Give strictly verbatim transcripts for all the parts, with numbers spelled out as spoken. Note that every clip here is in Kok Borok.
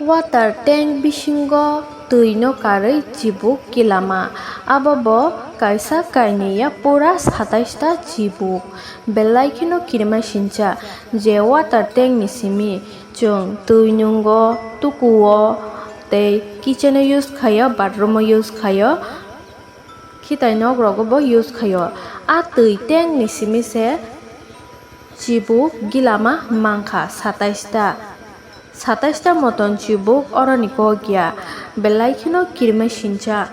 Water tank bisingo twi no karwi chibuk kilama, abo bo kaisa kainwi ya pura satais ta chibuk, belai kheno kirima sincha je water tank ni simi chwng twi nungo, tukuo tei kitchen o use khaio, bathroom o use khaio, khitai nok rogo bo use khaio. A twi tank ni simi se chibuk gilama mankha satais ta. Satais ta moton chibuk oroni kok ya, belai kheno kirima sincha.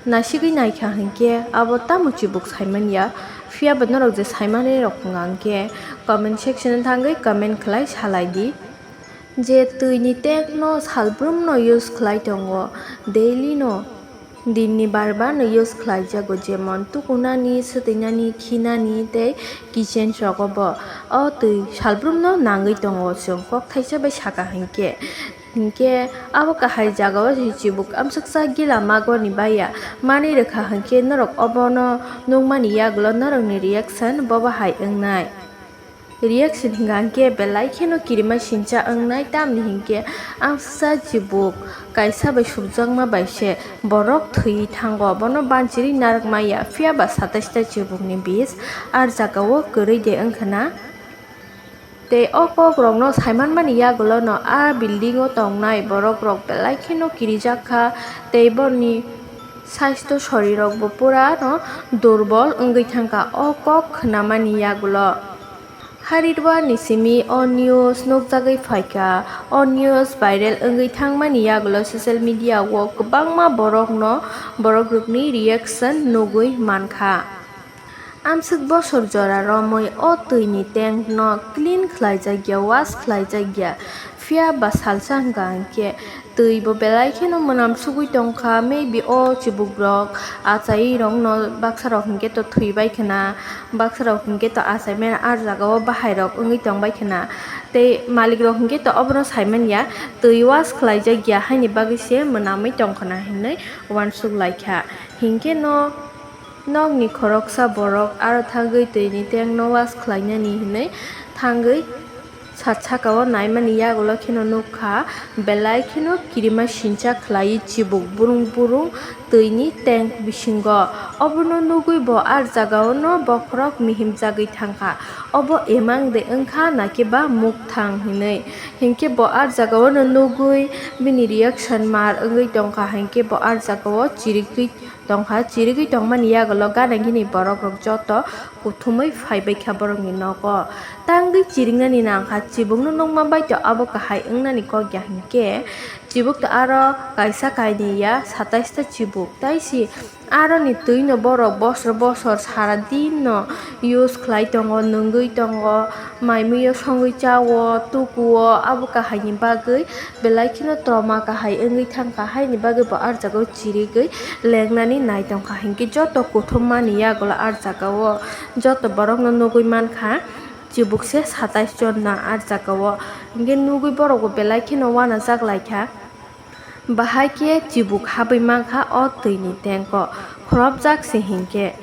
Nasigwi naikha hinkhe abo tamo chibuk saimanya, phiya ba norok je saimanai rok wngkha hinkhe comment section o thangwi comment khlai salai di. Je twi ni tank no salbrum no use khlai tongo, daily no. Din ni bar bar no use khlai jago, jemon tukunani, swtwinani, khinani tei kitchen rogo bo. O twi salbrum no nangwi tongo, chwng kok thaisa bai saka hinkhe. Hinkhe abo kahai jagao se chibuk amsuksa gila magoni baya manwi rwkha hinkhe norok obono nukmani yagulo norokni reaction bobo hai wngnai. Reaction hinkha hinkhe belai kheno kirima sincha wngnai, tamni hinkhe amsuksa chibuk kaisa bai sukjakma bai se borok thwi thango, bono banchiri narwk maya, phiya ba satais ta chibukni bis ar jagao kwrwi de wngkha na. Tei o kok rokno saimanmani yagulono a building o tongnai borok rok belai kheno kirijak kha tei borni saisto sorirok bo pura no durbol wngwi thangkha o kok khnamani yagulo. Haridwar ni simi o news nukjagwi phaikha. O news viral wngwi thangmani yagulo social media o kwbangma borokno, borok rokni reaction nugwi mankha. Amswk bosor jora romwi o twi ni tank no clean khlaijak ya, wash khlaijak ya, phiya ba salsa hwnkha hinkhe twi bo belai kheno mwnam sugwi tongkha, maybe o chibuk rok achai rok no baksa rok hinkhe to thwi bai khna, baksa rok hinkhe to achai maya ar jaga o bahai rok wngwi tong bai khna, tei malik rok hinkhe to obono sai manya twi wash khlaijak ya haini bagwi se mwnamwi tong khna hinwi uansuk lai kha. Hinkhe no nokni khoroksa borok aro thangwi twi ni tank no wash khlainani hinwi thangwi sat saka o naimani yagulo kheno nukha, belai kheno kirima sincha khlaiwi chibuk burung burung twi ni tank bisingo. Obono nugwi bo ar jaga o no bokhorok mihimjagwi thangkha, obo emang de wngkha nakhe ba mukthang hinwi. Hinkhe bo ar jaga o no nugwi bini reaction mar wngwi tongkha, hinkhe bo ar jaga o chirigwi tongkha. Chirigwi tongmani yagulo gana gini borok rok joto kuthumwi phaibai kha borokni nogo. Tangwi chiringnani nangkha, chibukno nukma bai to abo kahai wngnani kok ya hinkhe chibuk to aro kaisa kainwi ya, satais ta chibuk, tei si aroni twi no borok bosor bosor sara din no use khlai tongo, nungwi tongo, mai mui o songwi cha o, tuku o, abo kahai ni bagwi belai kheno trauma kahai wngwi thangkha, haini bagwi bo ar jaga o chirigwi lengnani nai tongkha, hinkhe joto kuthum mani yagulo ar jaga o joto borok no nugwi mankha, chibuk se satais jon na ar jaga o, hinkhe nugwi borok bo belai kheno uanajak lai kha. Bahai khe chibuk habwi mankha o twi ni tank o, khorobjak se hinkhe.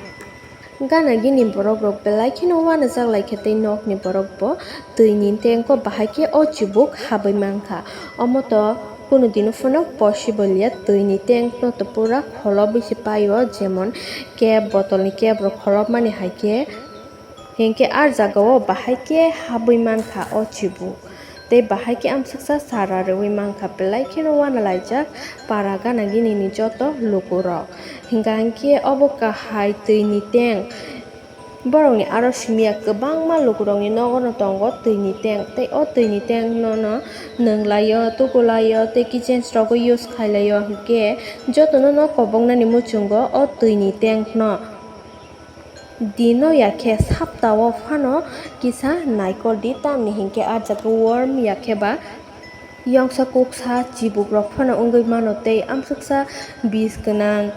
Gana gini borok rok belai kheno uanajak lai kha tei nokni borok bo twi ni tank o bahai khe o chibuk habwi mankha. Omo to kunu dino phano possible ya, twi ni tank no to pura kholobwi se pai o, jemon cap, bottle ni cap rok kholobmani hai khe. Hinkhe ar jaga o bahai khe habwi mankha o chibuk. Tei bahai khe amsuksa sara rwui mankha, belai kheno uanalaijak para gana gini ni joto lukurok. Hinkha hinkhe obo kahai twi ni tank. Borokni aro simiya kwbangma lukurokni nogo no tongo twi ni tank. Tei o twi ni tank no no nwnglai o, tukulai o tei kitchen rogo use khailai o. Hinkhe jotono no koboknani muchungo o twi ni tank no. Dino ya khe saptao phano kisa naikol di, tamni hinkhe ah jaga worm ya khe ba yongsa kuksa chibuk rok phano wngwi mano tei amsuksa bis gwnang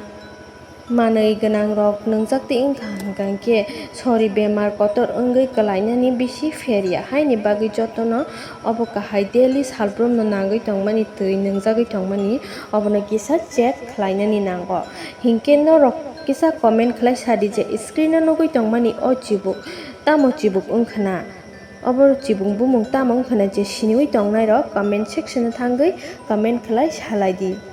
manwi gwnang rok nwngjak twi wngkha, hwnkha hinkhe sori bemar kotor wngwi kwlainani bisi pher ya, haini bagwi jotono obo kahai daily salbrumno nangwi tongmani twi nwngjagwi tongmani, obono kisa check khlainani nango. Hinkhe norok kisa comment khlai sa di je screen o nugwi tongmani o chibuk tamo chibuk wngkha na? Obo chibung bumung tamo wngkha na je siniwi tongnai rok comment section o thangwi comment khlai salai di.